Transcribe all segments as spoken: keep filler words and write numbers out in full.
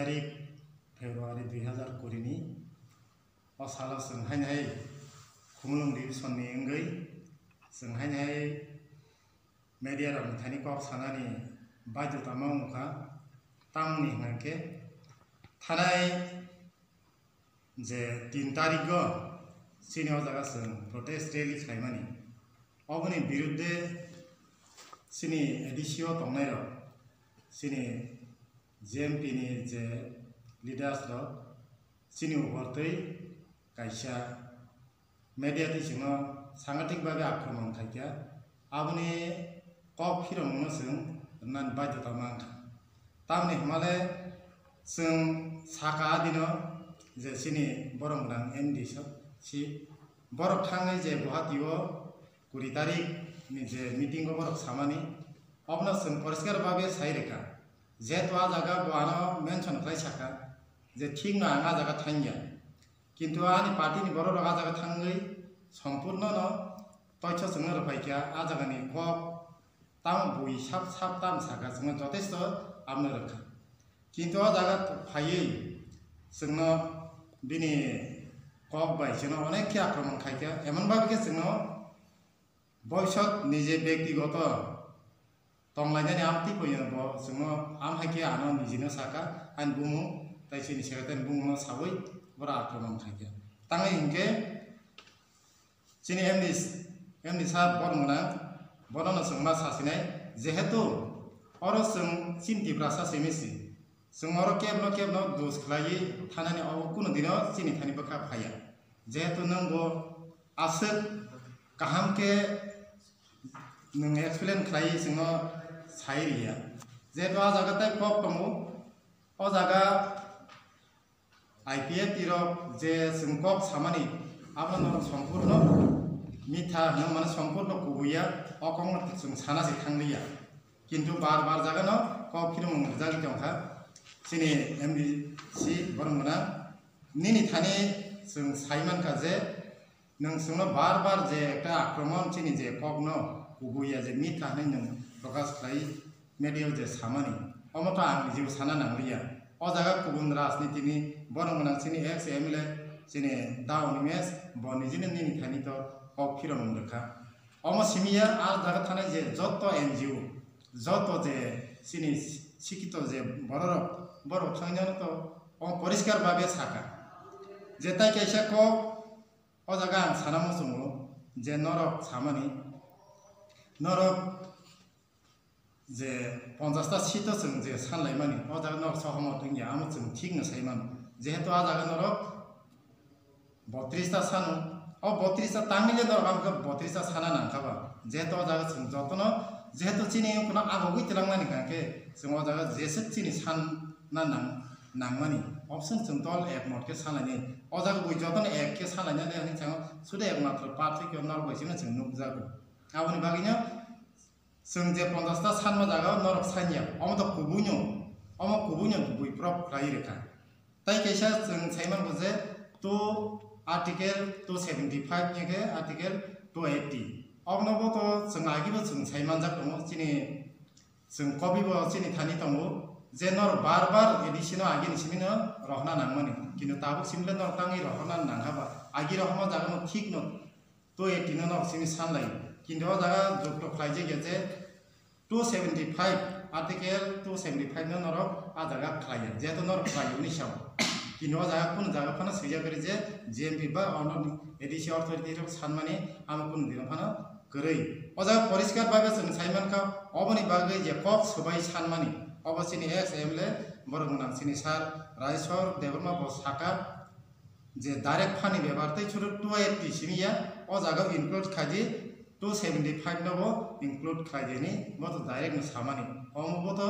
tarik February dui hazar kuri ni o salo chwng haino hai Khumulwng division ni wngwi chwng haino hai media rok ni thani kok sanani baidhota ma wngkha, tamni hwnkhe thanai je tin tarigo chini o jaga chwng protest rally khlaimani, oboni birudde chini A D C o tongnairok, chini J M P ni je leaders rok chini upor twi kaisa media twi chwngno sangathik bagwi akromon khaikha, aboni kok phirongno chwng rwnani baidhota mankha. Tamni hwnmale chwng saka adino je chini borok gwnang M D C borok thangwi je Guwahati o kuri tarik ni je meeting o borok samani, obono chwng poriskar babe sai rwkha, jehetu a jaga bo ano mention khlai saka je thikno ang a jaga thangya. Kintu ani party ni borok rok a jaga thangwi sompurno no toitho chwngno rwphaikha, a jaga ni kok tamo bui sap sap tam saka chwngno jotesto amno rwkha. Kintu o jaga phaiwi chwngno bini kok bai chwngno onek khe akromon khaikha, emon bhabe khe chwngno boisot nije bektigoto tonglainani amtwi poino bo chwngno am hai khe ano nijino saka, ani bumung tai chini secretary ni bumungno sawi borok akromon khaikha. Tangwi hinkhe chini M D, M D sir borok gwnang, bonono chwng ma sasinai, jehetu oro chwng chini Tiprasa simi si, chwng oro kebno kebno dos khlaiwi thanani, obo kunu dino chini thani bwkha phaiya, jehetu nwng bo aswk kaham khe nwng explain khlaiwi chwngno sai rwya, jehetu a jaga tei kok tongo, o jaga I P F T rok je chwng kok samani, abono norok sompurno mitha hwnwi mano, sompurno kubuya, o kokno chwng sana se thangliya. Kintu bar bar jagano kok phirmung rwjagwi tongkha chini M D C borok gwnang. Nini thani chwng sai mankha je nwng chwngno bar bar je ekta akromon chini je kokno kubuya je mitha hwnwi nwng prokash khlai media o je samani, omo to ang nijebo sana nangliya. O jaga kubun rajniti ni borok gwnang chini ex M L A chini Dao Animesh bo nijini nini thani to kok phiromung rwkha. Omo simiya a jaga thanai je joto N G O, joto je chini sikito je bororok, borok thangwi no to omo poriskar babe saka je tai kaisa kok o jaga ang sana muchungo je norok samani, norok je ponchash ta seat o chwng je sanlaimani, o jaga norok sohomot wngya, amo chwng thikno sai mano. Jehetu a jaga norok botris ta sano, o botris ta tamile norok ang khe botris ta sana nangkha ba. Jehetu o jaga chwng jotono, jehetu chini wngkhano agogwi twlangnani hwnkhe chwng o jaga jeswk chini sanna nang, nangmani. Option chwng dol ekmot khe sanlainai. O jaga bui jotono ek khe sanlainani hwnwi chwng sudu ekmatro parthokyo norok bai chwngno chwng nukjago. Aboni bagwino chwng je ponchash ta sanma jaga o norok sanya, omo to kubuino, omo kubuino bui prop khlai rwkha. Tai kaisa chwng sai manbo je two article two seventy five ni khe article two eighty. Obono bo to chwng agi bo chwng sai manjak tongo, chini chwng copy bo chini thani tongo je norok bar bar A D C no agi ni simi no rohorna nangmani, kintu tabuk simi le norok tangwi rohorna nangkha ba, agi rohorma jaga no thik no two eighty no norok simi sanlai, kintu o jaga jukto khlaijak ya je two seventy five, article two seventy five no norok a jaga khlaiya, jehetu norok khlai hwnwi sao, kintu o jaga kunu jaga phano swijak kwrwi je G M P ba ono A D C authority rok sanmani amo kunu dino phano kwrwi. O jaga poriskar babe chwng sai mankha, oboni bagwi je kok swbai sanmani, obo chini ex M L A borok gwnang chini sir Rajeswar Debbarma bo saka, je direct phani bepar tei chwrwk two eighty simi ya, o jaga o include khai di, two seventy five no bo include khai di ni, bo to direct no samani. Omo bo to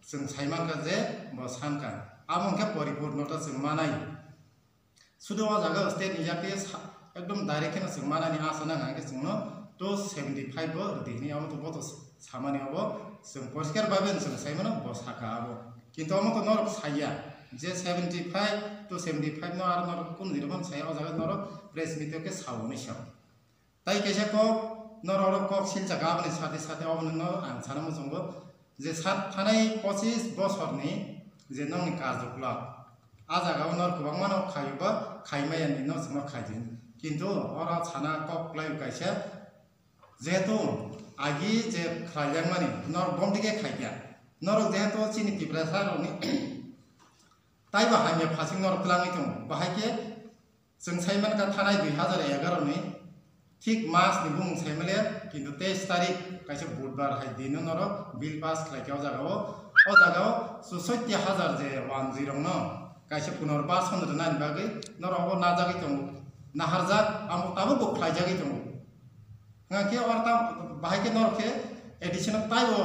chwng sai mankha je bo sankha. Amo hwnkhe poripurno ta chwng manai. Sudu o jaga state ni jati sa-, ekdom direct kheno chwng manani asa nang hwnkhe chwngno two seventy five bo rwdi hini, amo to bo to samani obo chwng poriskar babe chwng sai mano bo saka abo. Kintu omo to norok saiya je seventy five to seventy five no aro norok kunu dino phano saiya, o jaga norok press meet o khe sao hwnwi sao. Tai kaisa kok norok oro kok silchaka aboni sate sate obono no ang sana muchungo je sat thanai pochis bosorni je nokni karjoklak. A jagao nor kwbangmano khaio ba khaimaya ni no chwngno khaidi. Kintu oro sana kok kwlai kaisa, jehetu agi je khlaijakmani nor bomdike khaikha. Norok jehetu chini Tiprasa rokni taibo hamya phasing norok twlangwi tongo. Bahai khe chwng saimankha thanai dui hazar egaroh ni thik mas ni bumung saimanle, kintu teis tarik kaisa budbar hai dino norok bill pass khlaikha o jagao. O jagao chusoitti hazar je wanjwi rokno kaisa punorbasan rwnani bagwi norok obo najagwi tongo, naharjak, amo tabukbo khlaijagwi tongo. Hwnkhe oro tam bahai khe norok khe A D C no taibo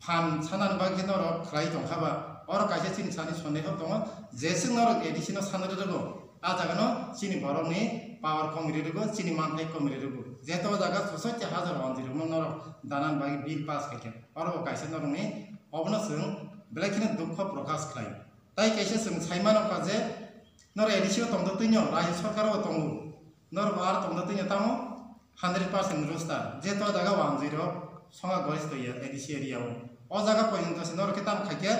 phan sanani bagwi khe norok khlai tongkha ba, oro kaisa chini sani sondeho tongo, jeswk norok A D C no sanwi rwgo, a jagano chini borokni power kom ri rwgo, chini manthai kom ri rwgo, jehetu o jaga chusoitti hazar wanjwi rokno norok danani bagwi bill pass khaikha, oro bo kaisa norokni obono chwng belai kheno dukho prokash khlaio. Tai kaisa chwng sai mano kha je, norok A D C o tongtwtwino, Rajya Sarkar o tongo, norok bo aro tongtwtwino tamo hundred percent roster, je to jaga wanjwi rok songa goris toya A D C area o. O jaga porjonto se norok khe tamo khaikhe,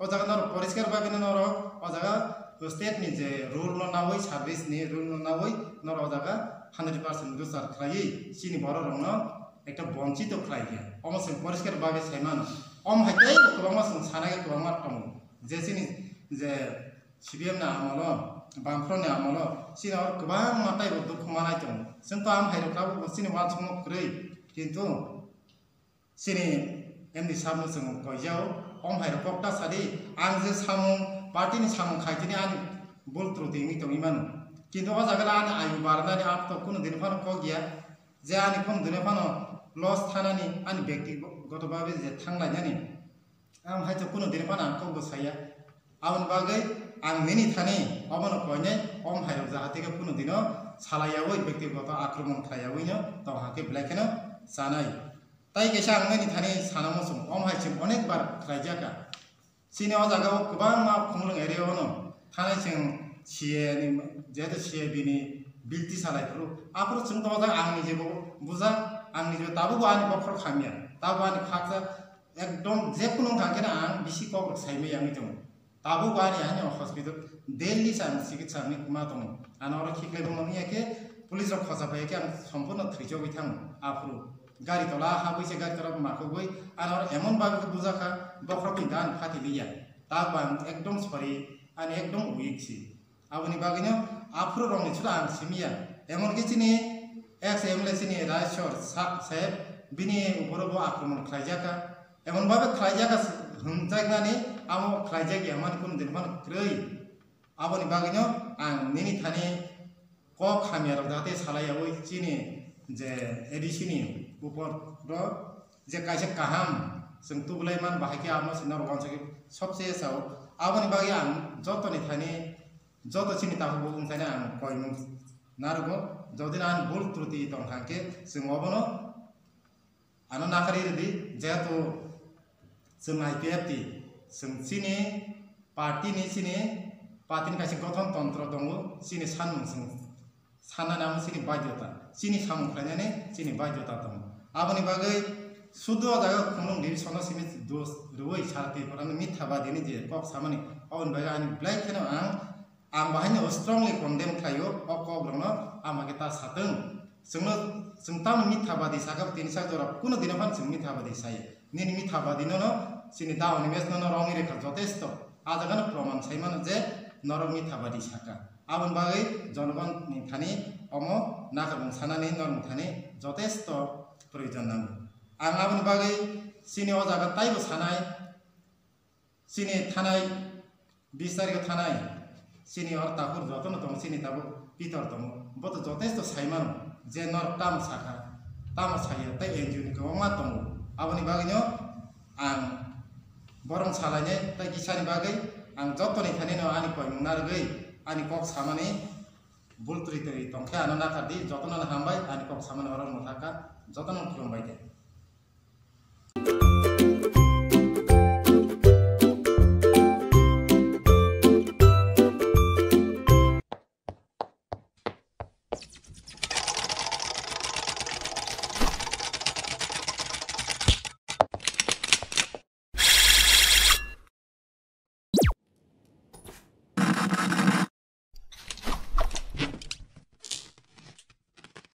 o jaga norok poriskar bagwino norok o jaga state ni je rule no nawi, service ni rule no nawi norok o jaga hundred percent roster khlaiwi chini borok rokno ekta bonchito khlaikha. Omo chwng poriskar bagwi sai mano. Omo hai tei kwbangma chwng sana khe kwbangma tongo. Je chini je C P M ni amolo, Bamfront ni amolo, chini oro kwbangma taibo dukhu manai tongo. Chwng to ang hai rok tabuk bo chini uansukmung kwrwi, kintu chini M D sir no chwng koijao, om hai rok kok ta sadi, ang je samung, party ni samung khai tini ani bul truti wngwi tongwi mano. Kintu o jaga le ani ayu barnani ang to kunu din phano kok ya, je ani kunu din phano loss thanani, ani bektigoto bhabe je thanglainani. Ang hai to kunu din phano ang kokbo saya. Aboni bagwi ang nini thani obono koinai om hai rok jahate khe kunu dino salaiyaui bektigoto akromon khlaiyaui no tong hakhe belai kheno chanai. Tai kaisa ang nini thani sana muchung om hai chwng onek bar khlaijaka. Chini o jaga o kwbangma Khumulwng area o no thanai chwng C A ni, jehetu C A B ni bilti salai phuru, aphuru chwng to o jaga ang nije bo bujak, ang nije tabukbo ani bokhorok hamya, tabukbo ani khaksa. Ekdom jekunu wngkha khe ang bisi kok rok sai maya wngwi tongo. Tabuk bo ani, ani o hospital daily se ang chikitsa wngwi ma tongo. Ano oro khiklai bo mani ya khe police rok khosa phai khe ang sompurno thwijagwi thango. Aphuru gari tola habwi se gari tola makhogwi ano oro emon bagwi khe bujakha bokhorok ni dan phati liya. Tabuk ang ekdom sorry, ani ekdom weak si. Aboni bagwino aphuru rokni chwla ang simiya. Emonki chini ex M L A chini Raisor sa-, saheb bini uporo bo akromon khlaijakha. Emon babe khlaijakha hwnjaknani amo khlaijak ya mani kunu din phano kwrwi. Aboni bagwino ang nini thani kok hamya rok jahate salai yaui chini je A D C ni upor ro je kaisa kaham chwng tubulai man bahai khe amo se norok wansugwi sobse sao. Aboni bagwi ang jotoni thani joto chini takhuk bo wngkhaino ang koimung narwgo, jodi ani bul truti tongkha hwnkhe chwng obono ano nakarwi rwdi, jehetu chwng I P F T, chwng chini party ni, chini party ni kaisa gothon tontro tongo, chini sanmung chwng sanani amo chini baidhota, chini samung khlainani chini baidhota tongo. Aboni bagwi sudu o jaga Khumulwng division o simi dos rwui sara Tripura ni mithabadi ni je kok samani, aboni bagwi ani belai kheno ang, ang bahaino strongly condemn khlaio o kok rokno, ama khe ta satwng. Chwngno, chwng tamo mithabadi sakha tini sak jora kuno dino phano chwng mithabadi sai. Nini mithabadi nono chini da Animesh nono rongwi rekha jotesto. A jagano proman sai mano je norok mithabadi sakha. Aboni bagwi jonogon ni thani omo nakarmung sanani norok thani jotesto proyojon nango. Ang aboni bagwi chini o jaga taibo sanai, chini thanai bis tarikho thanai, chini or takhur jotono tongo, chini tabuk pitor tongo, bo to jotesto sai mano je norok tamo sakha, tamo saya, tei N G O ni kwbangma tongo. Aboni bagwino ang borok salainai tei kisani bagwi ang jotoni thanino ani koimung narwgwi ani kok samani bul twi twi tongkhe ano nakardi, jotono hambai ani kok samani oro mwthakha, jotono khulumbai de.